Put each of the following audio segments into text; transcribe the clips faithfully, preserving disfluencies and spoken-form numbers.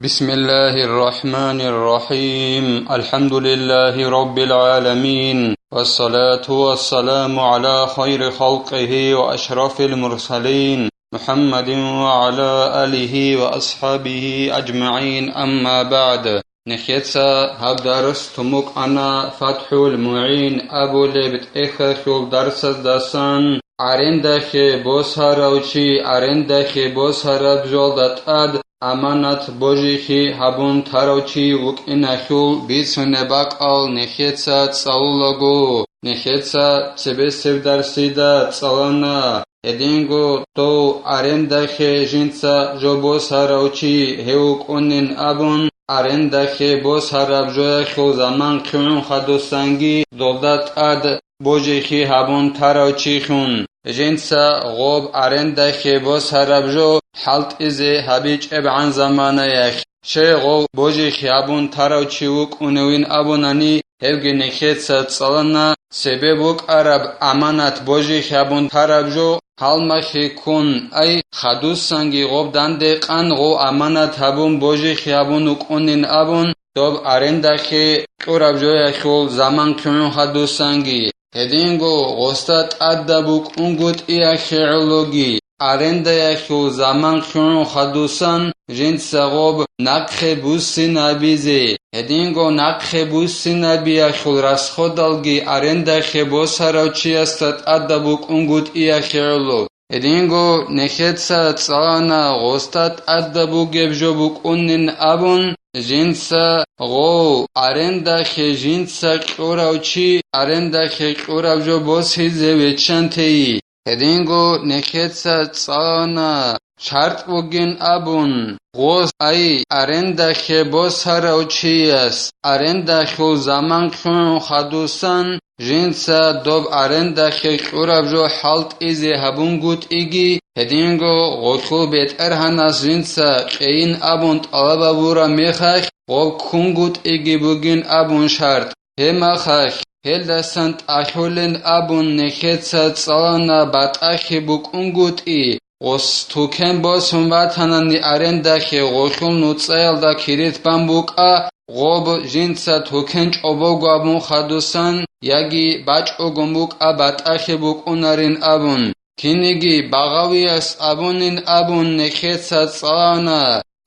بسم الله الرحمن الرحيم. الحمد لله رب العالمين. والصلاة والسلام على خير خلقه وأشرف المرسلين محمد وعلى آله وأصحابه أجمعين. أما بعد. Нехеца гьаб дарс тумукъана ФатхӀул МугӀин абулеб тӀехьалъул дарсаздасан. Арендахъе босарав чи арендахъе босараб жоялда тӀад аманат божихьи гьабун тарав чи вукӀиналъул бицунеб бакӀал нехеца цӀалулаго, нехеца цебесеб дарсида цӀалана. Гьединго дов арендахъе жинца жо босарав чи гьев вукӀунин абун, арендахъе босараб жоялъул заман хъугӀун хадусанги долда тӀад божихьи гьабун тарав чихун, жинца гъоб арендахъе босараб жо хӀалтӀизе гьабичӀебгӀан заманаялъ. Щай гъов божихьи гьабун тарав чи вукӀуневин абунани, гьевги нехеца цӀалана, цебе букӀараб аманат божихьи гьабун тараб жо гьалмагьи ккун, ай, хадусанги гъоб данде къан гъов аманат гьабун божихьи гьабун вукӀунин абун, доб арендахъе кьураб жоялъул заман хъугӀун хадусанги, гьединго гъосда тӀадаб букӀунгутӀиялъе гӀологи, арендаялъул заман хъугӀун хадусан жинца гъоб нахъе буссинабизе, гьединго нахъе буссинабиялъул расходалги арендахъе босарав чиясда тӀадаб букӀунгутӀиялъе гӀоло. Гьединго нехеца цӀалана гъосда тӀадаб бугеб жо букӀунин абун, жинца гъов арендахъе жинца кьурав чи арендахъе кьураб жо босизе веччантейи. Гьединго нехеца цӀалана шартӀ бугин абун, гъос, ай, арендахъе босарав чияс арендахъул заман хъугӀун хадусан, жинца доб арендахъе кьураб жо хӀалтӀизе гьабунгутӀиги, гьединго гъолъул бетӀергьанас жинца кьейин абун тӀалаб гьабураб мехалъ, гъоб ккунгутӀиги бугин абун шартӀ. Гьебмехалъ, гьелдасан тӀахьулин абун нехеца цӀалана батӀахьи букӀунгутӀи, гъос тукен босун батанани арендахъе гъолъул нуцӀаялда кирит бан букӀа, гъоб жинца тукен чӀобого абун хадусан, яги бачӀого букӀа батӀахьи букӀунарин абун. Кинниги Багъавияс абунин абун нехеца цӀалана,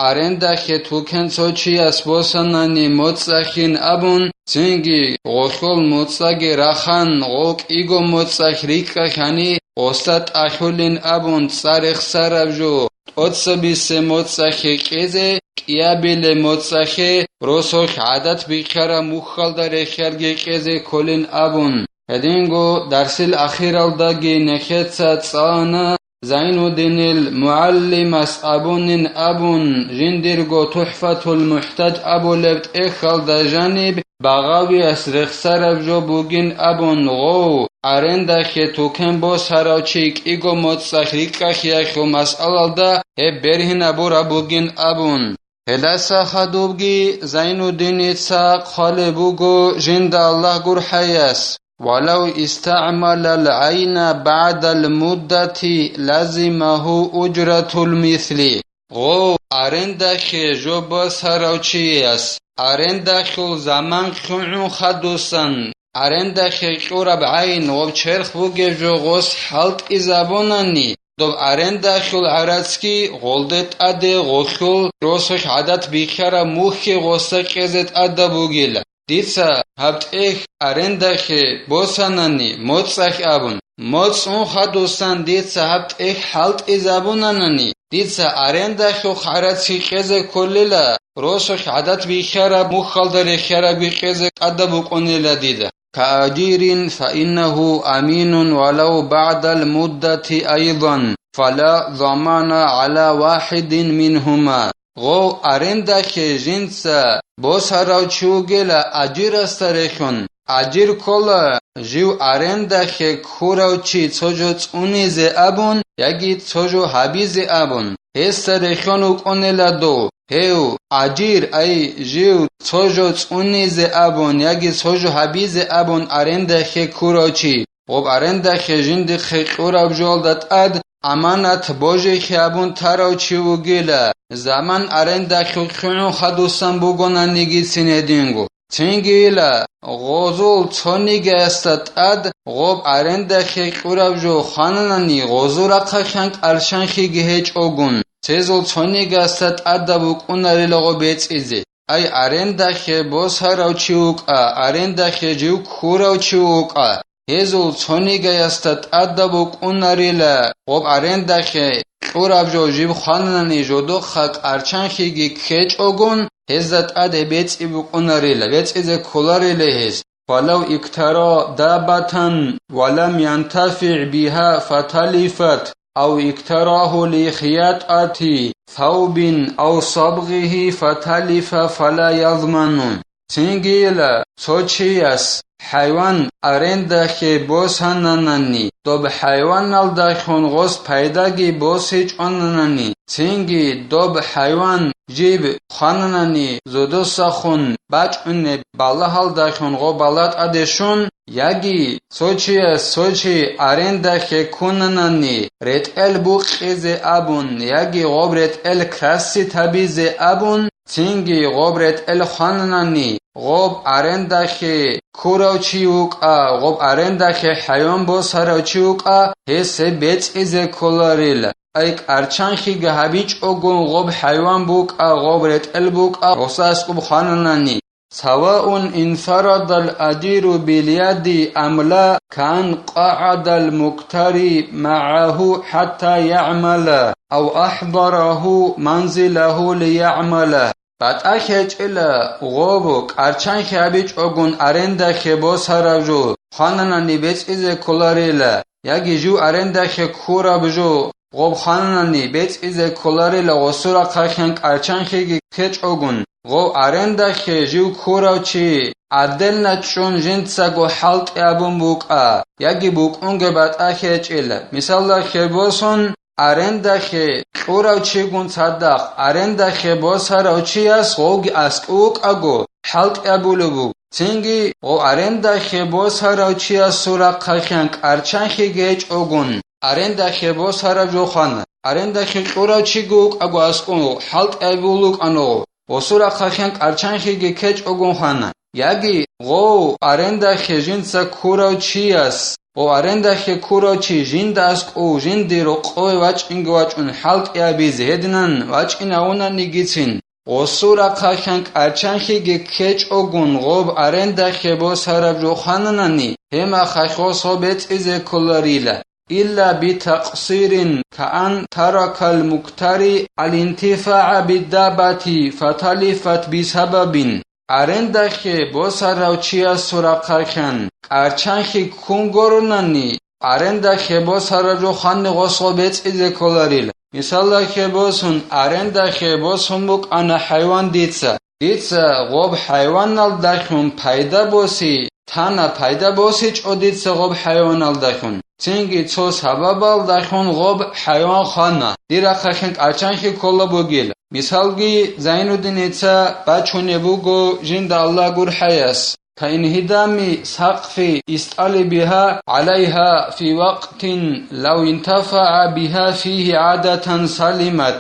арендахъе тукен цо чияс босанани моцӀахин абун, цинги гъолъул моцӀаги рахан, гъов кӀиго моцӀахь рикӀкӀахьани, гъосда тӀахьулин абун цӀа рехсараб жо, тӀоцебисе моцӀахье кьезе, кӀиабиле моцӀахье, росулъ гӀадат бихьараб мухьалда рехиялги кьезе кколин абун. Гьединго дарсил ахиралдаги нехеца цӀана Зайнуддинил мугӀалимас абунин абун, жиндирго ТухӀфатул МухӀтаж абулеб тӀехьалда жаниб Багъавияс рехсараб жо бугин абун, гъов, арендахъе тукен босарав чи кӀиго моцӀахь рикӀкӀахьеялъул масъалалда гьеб бергьинабураб бугин абун. Гьелдаса хадубги Зайнуддиница хъвалеб буго жинда Аллагь гурхӀаяс: «Валав истагӀмалал гӀайна багӀдал муддати лазимагьу ужратул мисли». Гъов, арендахъе жо босарав чияс арендахъул заман хъугӀун хадусан, арендахъе кьураб гӀайн гъоб черх бугеб жо гъос хӀалтӀизабунани, доб арендахъул гӀарацги гъолде тӀаде гъолъул росулъ гӀадат бихьараб мухьги гъосда кьезе тӀадаб бугила. Дица гьаб тӀехь арендахъе босанани, моцӀахь абун, моцӀ ун хадусан дица гьаб тӀехь хӀалтӀизабунанани, дица арендахъухъ гӀарацги кьезе кколила, росулъ гӀадат бихьараб мухьалда рехиярабги кьезе тӀадаб букӀунила дида. كأجير فإنه أمين ولو بعد المدة أيضا، فلا ضمان على واحد منهما. Гъов арендахъе жинца босарав чи вугила ажирасда рехун. Ажир ккола жив арендахъе ккурав чи цо жо цӀунизе абун яги цо жо гьабизе абун. Гьесда рехун вукӀунила дов. Гьев, ажир, ай, жив цо жо цӀунизе абун яги цо жо гьабизе абун арендахъе ккурав чи, гъоб арендахъе жиндихъе кьураб жоялда тӀад аманат божихье абун тарав чи вугила, заман арендахъе хъугӀун хадусан бугонанигицин гьединго. Цинги ила, гъозул цонигаясда тӀад гъоб арендахъе кьураб жо хвананани, гъозул рахъалъан кӀарчанхиги гьечӀогун, цезул цонигасда тӀадаб букӀунарила гъоб бецӀизе. Ай, арендахъе босарав чи вукӀа, арендахъе жив ккурав чи вукӀа, гьезул цонигаясда тӀадаб букӀунарила гъоб арендахъе кьураб жо жиб хвананани жодохъа кӀарчанхиги ккечӀогун, гьезда тӀад гьеб бецӀи букӀунарила, бецӀизе кколарила гьез. Фалав иктара даббатан ва лам янтафигӀ биха фаталифат, ав иктарагьу лихиятӀати савбин ав сабгъигьи фаталифа фала язману. Цинги ила, цо чияс хӀайван арендахъе босананани, доб хӀайваналдахъун гъос пайдаги босичӀонанани, цинги доб хӀайван жиб хвананани, зодосахун бачӀунеб балагьалдахъун гъо бала тӀаде щун, яги цо чияс цо чи арендахъе ккунанани, ретӀел букъизе абун, яги гъоб ретӀел краси табизе абун, цинги гъоб ретӀел хвананани, гъоб арендахъе ккурав чи вукӀа, гъоб арендахъе хӀайван босарав чи вукӀа, гьес гьеб бецӀизе кколарила. Ай, кӀарчанхиги гьабичӀого гъоб хӀайван букӀа, гъоб ретӀел букӀа, гъосда аскӀоб хвананани. Саваун инфарадал адиру билияди ам ла, кан къагӀадал муктари магӀагьу хӀатта ягӀмала, ав ахӀдарагьу манзилагьу лиягӀмала. БатӀа хечӀила гъобу, кӀарчанхи гьабичӀогун арендахъе босараб жо хвананани бецӀизе кколарила, яги жив арендахъе ккураб жо гъоб хвананани бецӀизе кколарила гъосул рахъалъан кӀарчанхиги ккечӀогун, гъов арендахъе жив ккурав чи гӀаденна чӀун жинцаго хӀалтӀи абун букӀа, яги букӀунге батӀа хечӀила. Мисалда, хебосун, арендахъе кьурав чигун цадахъ арендахъе босарав чияс гъовги аскӀов вукӀаго, хӀалтӀи абулеб буго. Цинги гъов арендахъе босарав чиясул рахъалъан кӀарчанхиги гьечӀогун, арендахъе босараб жо хвана. Арендахъе кьурав чиго вукӀаго аскӀов, хӀалтӀи абулукӀаного, гъосул рахъалъан кӀарчанхиги ккечӀогун хвана. Яги гъов арендахъе жинца ккурав чияс, гъов арендахъе ккурав чи жинда аскӀов жинде рокъове вачӀинги вачӀун хӀалтӀи абизе гьединан вачӀинавунанигицин, гъосул рахъалъан кӀарчанхиги ккечӀогун гъоб арендахъе босараб жо хвананани, гьеб мехалъ гъос гъоб бецӀизе кколарила. Илла битакъсирин, каан таракал муктари алинтифагӀа биддабати фаталифат бисабабин. Арендахъе босарав чиясул рахъалъан кӀарчанхи ккун гуронани, арендахъе босараб жо хванни гъос гъоб бецӀизе кколарила. Мисалда, хебосун, арендахъе босун букӀана хӀайван дица. Дица гъоб хӀайваналдалъун пайда боси, тана пайда босичӀо дица гъоб хӀайваналдалъун. Цинги цо сабабалдалъун гъоб хӀайван хвана, дир рахъалъан кӀарчанхи ккола бугила. Мисалги, Зайнуддиница бачунеб буго жинда Аллагь гурхӀаяс: «Каинхидами сакъфи истӀали биха гӀалайха фи вакътин лав интафагӀа биха фигьи гӀадатан салимат».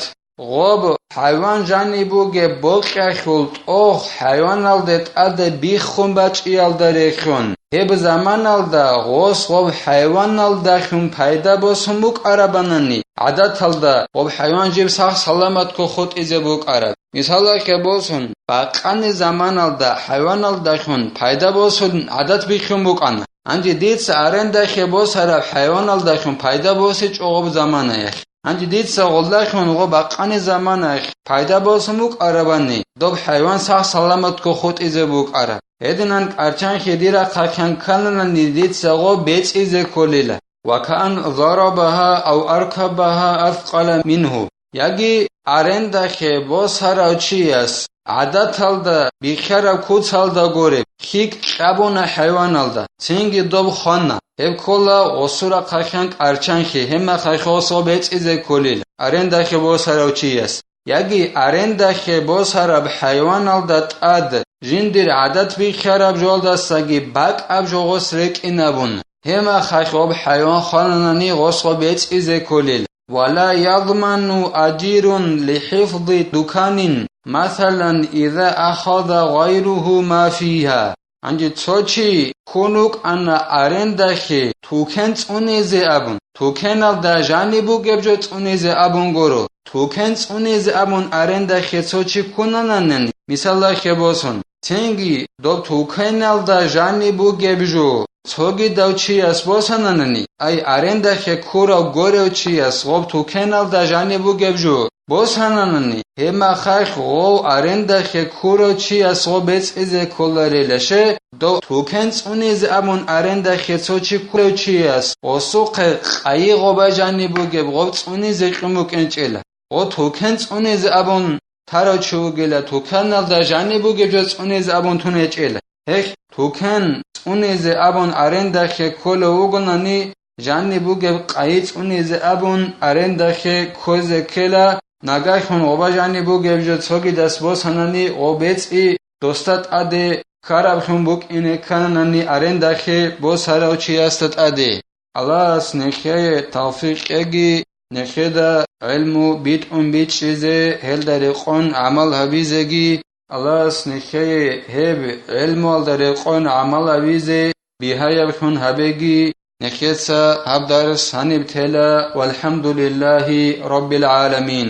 Гъоб хӀайван жаниб бугеб бокьахъул тӀогь хӀайваналде тӀаде биххун бачӀиялда рехун, гьеб заманалда гъос гъоб хӀайваналдалъун пайда босун букӀарабанани, гӀадаталда гъоб хӀайван жиб сах-саламатго хутӀизе букӀараб. Мисалалъе босун, бакъани заманалда хӀайваналдалъун пайда босун гӀадат бихьун букӀана. Гьанже дица арендахъе босараб хӀайваналдалъун пайда босичӀо гъоб заманаялъ. Гьанже дица гъолдалъун гъо бакъани заманаялъ пайда босун букӀарабани, доб хӀайван сах-саламатго хутӀизе букӀараб. Гьединан кӀарчанхи дир рахъалъан ккананани дица гъо бецӀизе кколила. Ва каан зарабаха ав аркабаха аскъала мингьу. Яги арендахъе босарав чияс гӀадаталда бихьараб куцалда гуреб хьикӀ кьабуна хӀайваналда, цинги доб хвана. Гьеб ккола гъосул рахъалъан кӀарчанхи, гьеб мехалъ гъос гъо бецӀизе кколил, арендахъе босарав чияс. Яги арендахъе босараб хӀайваналда тӀад жиндир гӀадат бихьараб жоялдасаги бакӀаб жо гъос рекӀинабун, Гьеб мехалъ гъоб хӀайван хвананани гъос гъоб бецӀизе кколел. Ва ла ядману ажирун лихӀифзи дуканин, масалан, иза ахаза гъайругьу ма фигьа. Гьанже цо чи ккун вукӀана арендахье тукан цӀунизе абун, туканалда жаниб бугеб жо цӀунизе абун гуро. Тукан цӀунизе абун арендахье цо чи ккунанани, мисалалъе босун, цинги доб туканалда жаниб бугеб жо цогидав чияс босананани, ай арендахье ккурав горев чияс гъоб туканалда жаниб бугеб жо босананани, гьеб мехалъ гъов арендахье ккурав чияс гъоб бецӀизе кколарила, щай, дов тукан цӀунизе абун арендахье цо чи ккурав чияс гъосухъе къайи гъоба жаниб бугеб гъоб цӀунизе кьун букӀинчӀила. Гъо тукан цӀунизе абун тарав чи вугила, туканалда жаниб бугеб жо цӀунизе абун тун гьечӀила. Гьелъ тукан цӀунизе абун арендахье кколев вугонани, жаниб бугеб къайи цӀунизе абун арендахье ккозе ккела, нагагьлъун гъоба жаниб бугеб жо цогидас босанани, гъоб бецӀи досда тӀаде ккараблъун букӀине ккананани арендахье босарав чиясда тӀаде. Аллагьас нехее тавфикъ кьеги, нехеда гӀелму битӀун бичӀчӀизе, гьелда рекъон гӀамал гьабизеги, Аллагьас нехее гьеб гӀелмуялда рекъон гӀамал гьабизе бигьаяблъун гьабеги, нехеца гьаб дарс гьаниб тела, валхӀамдулиллагьи раббил гӀаламин.